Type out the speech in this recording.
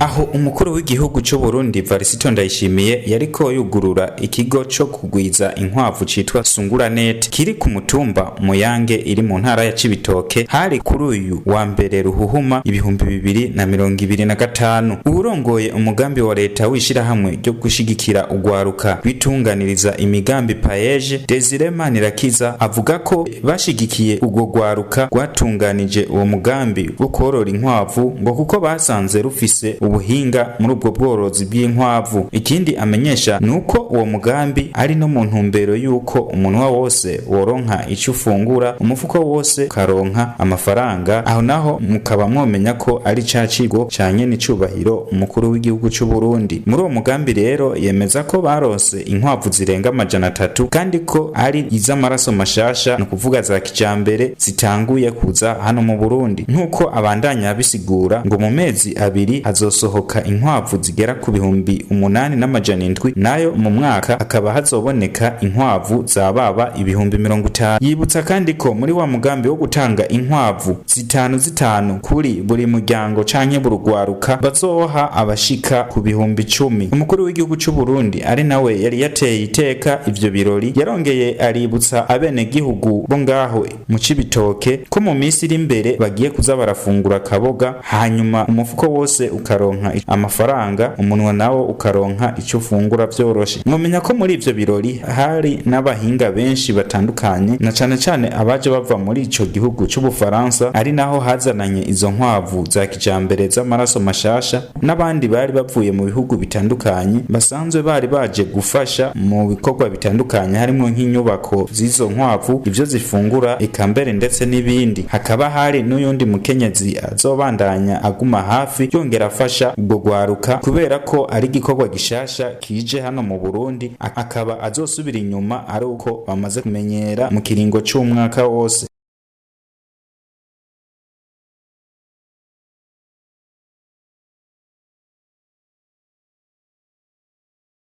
Aho umukuru w'igihugu c'u Burundi Varisito Ndayishimiye yariko yugurura ikigo co kugwiza inkwavu citwa Sunguranet kiri ku mutumba Muyange iri mu ntara ya Cibitoke, hari kuri uyu wa mbere ruhuhuma 2025. Uwurongoye umugambi wa leta w'ishirahamwe ryo gushigikira ugwaruka rwitunganiriza imigambi PAEEJ, Desire Manirakiza, avuga ko bashigikiye urwo rwaruka rwatunganije uwo mugambi wo korora inkwavu ngo kuko basanze rufise ubuhinga muri ubwo bworozi bw'inkwavu. Ikindi amenyesha ni uko uwo mugambi ari no mu ntumbero y'uko umunwa wose woronka ico ufungura, umufuko wose ukaronka amafaranga. Aho naho mukaba mwomenya ko ari ca kigo ca nyenicubahiro umukuru w'igihugu c'u Burundi. Muri uwo mugambi rero yemeza ko baronse inkwavu zirenga 300, kandi ko ari iz'amaraso mashasha, ni ukuvuga za kijambere zitanguye kuza hano mu Burundi. Nk'uko abandanya bisigura, ngo mu mezi 2 hazosohoka inkwavu zigera ku 8700, nayo mu mwaka hakaba hazoboneka inkwavu zababa 50,000. Yibutsa kandi ko muri wa mugambi wo gutanga inkwavu zitanu zitanu kuri buri muryango canke buri rwaruka, bazoha abashika ku 10,000. Umukuru w'igihugu c'u Burundi, ari nawe yari yateye iteka ivyo birori, yarongeye aributsa abenegihugu bo ngaho mu Cibitoke ko mu minsi iri imbere bagiye kuza barafungura akaboga, hanyuma umufuko wose ukaronka amafaranga, umunwa nawo ukaronka ico ufungura vyoroshe. Mwomenya ko muri ivyo birori hari n'abahinga benshi batandukanye, na cane cane abaje bava muri ico gihugu c'Ubufaransa, ari naho hazananye izo nkwavu za kijambere z'amaraso mashasha, n'abandi bari bavuye mu bihugu bitandukanye basanzwe bari baje gufasha mu bikorwa bitandukanye, harimo nk'inyubako z'izo nkwavu, ivyo zifungura, eka mbere ndetse n'ibindi. Hakaba hari n'uyundi mukenyezi azobandanya aguma hafi yongera afasha ubwo rwaruka, kubera ko ari igikorwa gishasha kije hano mu Burundi, akaba azosubira inyuma ari uko bamaze kumenyera mu kiringo c'umwaka wose.